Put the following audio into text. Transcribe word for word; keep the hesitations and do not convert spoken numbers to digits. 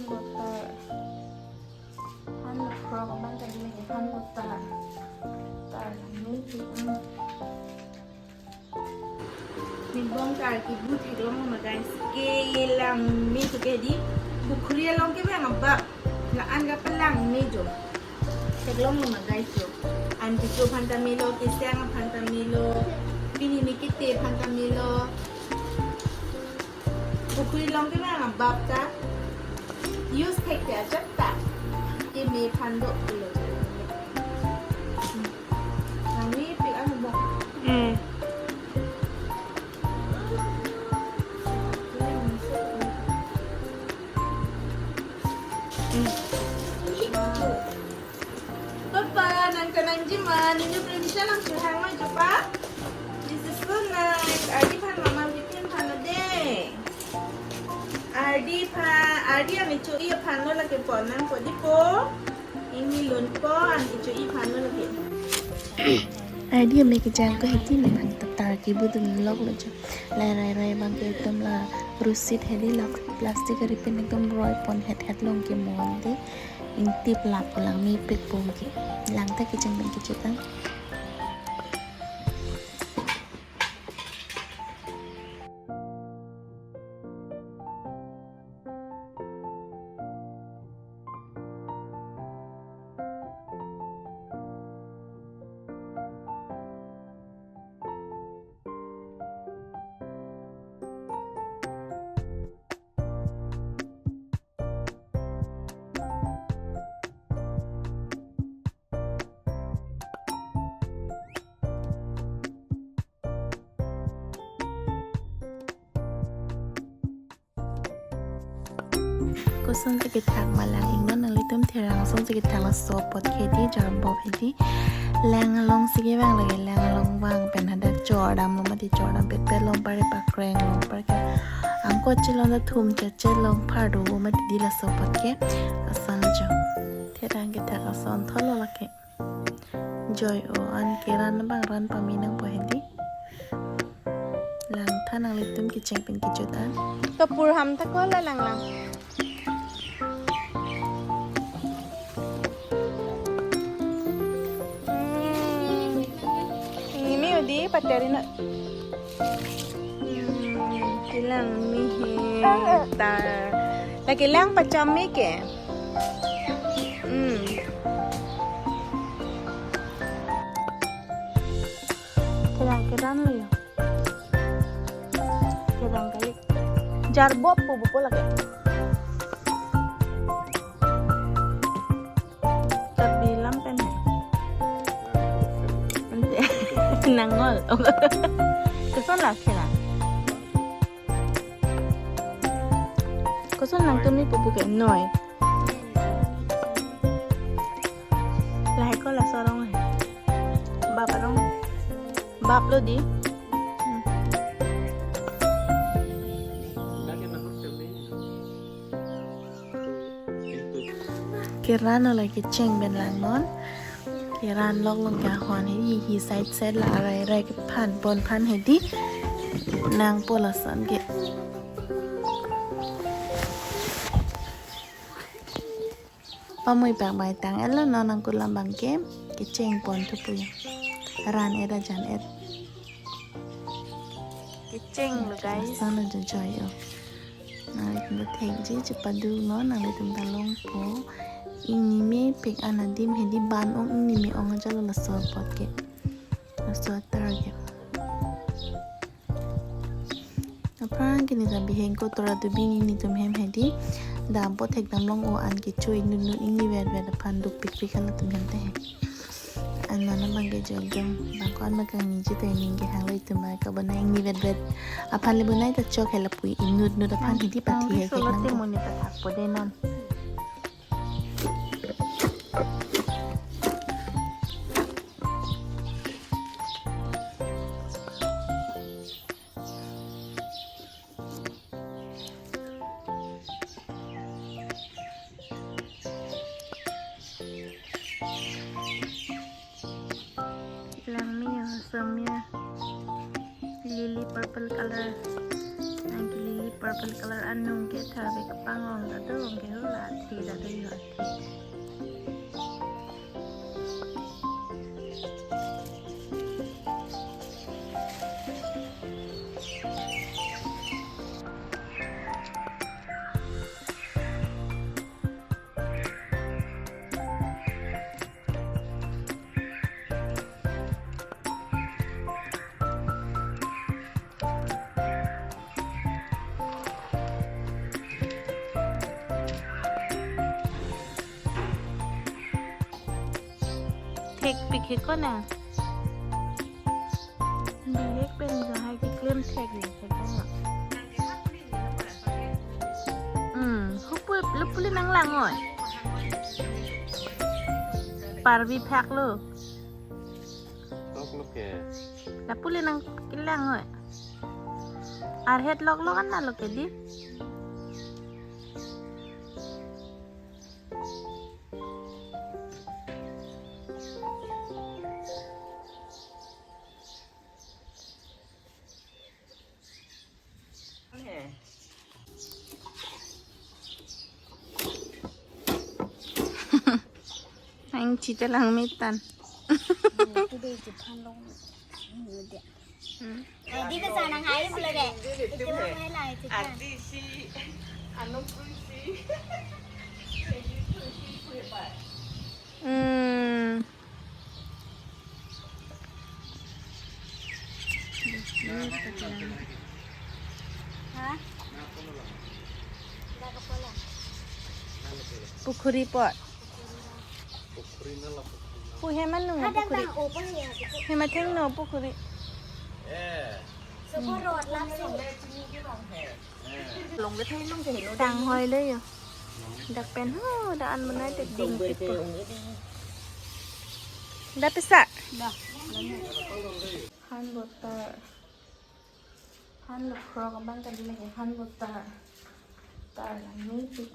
Butter. Han butter, kaban tadi lagi han butter. Butter, ini, hmm. Ning bong tar kibu theklong ma guys. Kelang me tu ke di. Pukhuri along kevang abap. La-an kapalangme jo. Theklong ma guys jo. An kecho aphan ta melo, kesang aphan ta melo. Pini ni kete aphan ta melo. Pukhuri along kevang abap ta. Use thekthe ajat ta. Keme aphan do pulo. Nangni pik anu bong. Hmm. Hmm. Papa, nang kanang jima, nini prinsip lang suhang ma jupa. This is so nice. Ardi aphan mama bikin aphan ade. Ardi aphan, Ardi ami cho-i aphan lo lake pon nang ko di po. Ingni lun po an icho-i aphan lo lake. Ardi ame kejang ko hedi menang tatar kibu dun lok lo jo. Lai rai rai bang ke ekdom la rusit hedi la plastic ari pen ekdom roi pon het het long ke mon de. Ingtip lap ko lang mepik bong ke. Lang ta kejang bang kejut an. Koson si kethak ma lang ingnon, nanglitum therang ason si kethak laso apot ke di, jarbop hedi. Lang along si kevang lake, lang along vang pen hadak chordam lo mati, chordam pet pet long pare pakreng long pare ke. Angko chelong ta thum chet chet long phar do mati di laso apot ke. Ason jo. Therang kethak ason tholo lake. Joy o an keran bang ran pame nangpo hedi. Lang tha nanglitum kecheng pen kejut an. Kapur ham tha ko la lang lang. Hmm. Ini udi pateri na. Hmm, kelang me he ta. La kelang pacham me ke. Hmm. Kelang kelang lo ya. Kelang kali. Jarbop po bupo lake. Tapi lam pen. Nangol. Koson la kelang. Koson nangtum ni pupu ke noi. Lahai ko laso arong he. Bap arong. Bap lo di. Hmm. Keran lo lake cheng pen langnon. Keran lok long ke ahon hedi hi side side la arai arai kephan pon phan hedi. Nangpo lason ke. Pamui pak bai tang elo non nangkulam bang ke. Kecheng pon thupo ya. Ran et ajan et. Kecheng lo guys. Sana jo joy o. Nanglitum ta thekji chepadu non, nanglitum ta longpo. Ingni mepik an adim hedi ban ong ingni me ong ajalo laso apot ke. Laso atar ke. Aphrang ke neta biheng kotora dubi ni netum hem hedi. Dampo thekdam long o an kecho inut nut ingni vet vet aphan dukpik pik halatum hem te he. An non abang ke jol dong. Bang ko an ma kangni ji te ning kehang lo itum ba kabonai ingni vet vet. Aphan le bonai ta chok he lapui inut nut aphan hedi pathi he kek nang ko. Moni ta thakpo de non. Langme ya, osomia. Lily purple color. Nang ke lily Purple color anung ke tharve kepangong ta do, ke hula thi ta do yo thi. Thekpik he kona. Bihek pen jo hai keklem thek ni thek na. Hmm, hupu lupuli nanglang oi. Parvi phak lo. Tok lo ke. Lapuli nangkelang oi. Arhet lok lok an na lo ke di. Ang chita lang mitan. Today, Japan long. Hmm. Di ka sana ngai pula de. Ito lang ngai lai chita. Ati si, ano po si. Hmm. Ha? Pukhuri po. Pu hemano pukhuri. Hemathengno pukhuri. Tang hoi le yo. Dak pen ho, dak an manai te ding pipo. Dak pisa. Han botar. Han lo frog abang kali lagi han botar. Tar lang ni pik.